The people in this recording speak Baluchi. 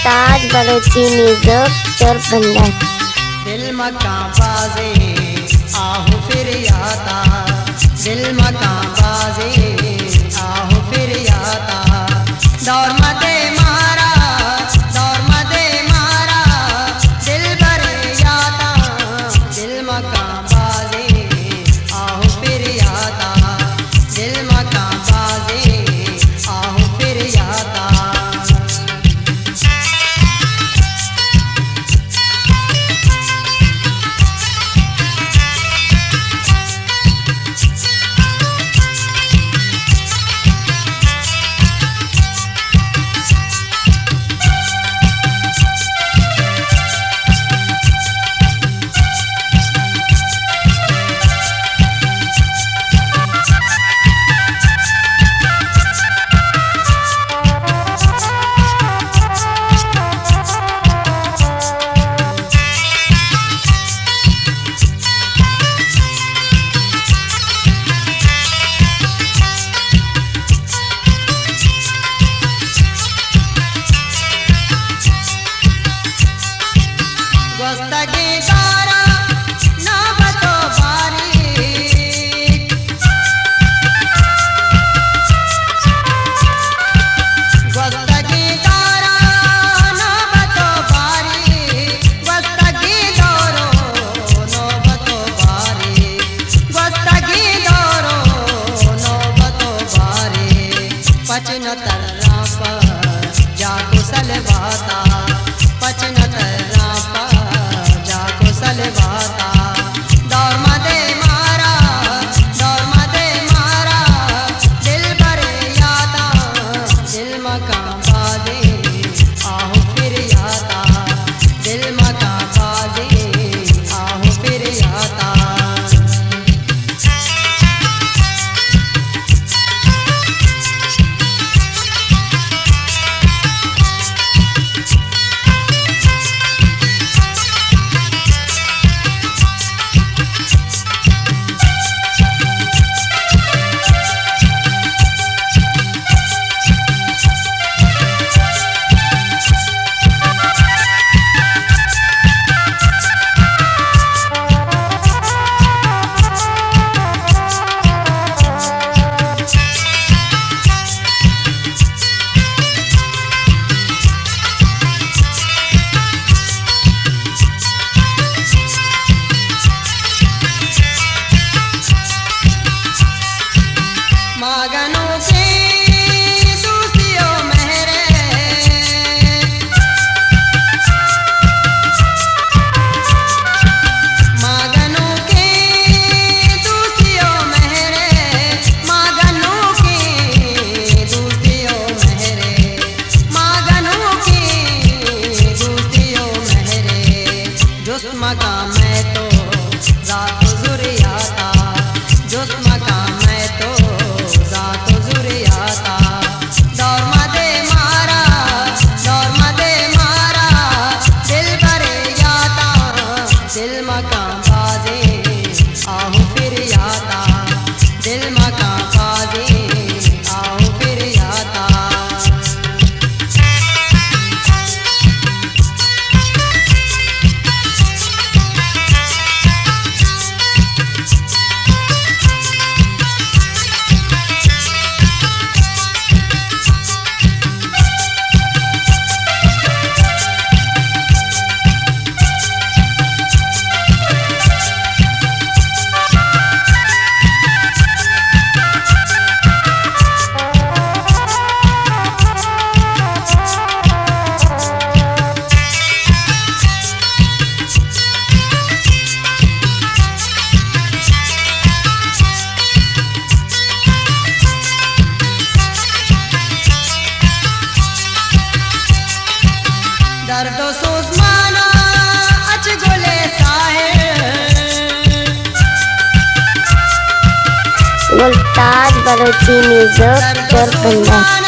ممتاز بلوچی میوزک چرپ بندر۔ دل مکاں بازیں آہ و فریادا، دل مکاں بازیں آہ و فریادا۔ دور مدے مارا، دور مدے مارا، دلبرے یاداں۔ دل مکاں بازیں آہ و فریادا، دل مکاں بازیں آہ و فریادا۔ گوستگیں دورا نوبت و باری، گوستگیں دورا نوبت و باری، گوستگیں دور و نوبت و باری، گوستگیں دور و نوبت و باری۔ پچ نہ تراں پہ جاک و سلواتا، پچ نہ تراں پہ جاک و سلواتا۔ دور مدے مارا، دور مدے مارا، دلبرے یاداں۔ دل مکاں بازیں آہ و فریادا، دل مکاں بازیں آہ و فریادا۔ ما گنوکیں دوستی و مہرے، ما گنوکیں دوستی و مہرے، ما گنوکیں دوستی و مہرے، ما گنوکیں دوستی و مہرے۔ جست مکاں مئے تو ذات و ذریاتا، جست مکاں مئے تو ذات و ذریاتا۔ دور مدے مارا، دور مدے مارا، دلبرے یاداں۔ دل مکاں بازیں آہ و فریادا، دل مکاں بازیں آہ و فریادا۔ درد و سوز مانا اچ گل ساحل۔ گلتاج بلوچی میوزک چرپ بندر۔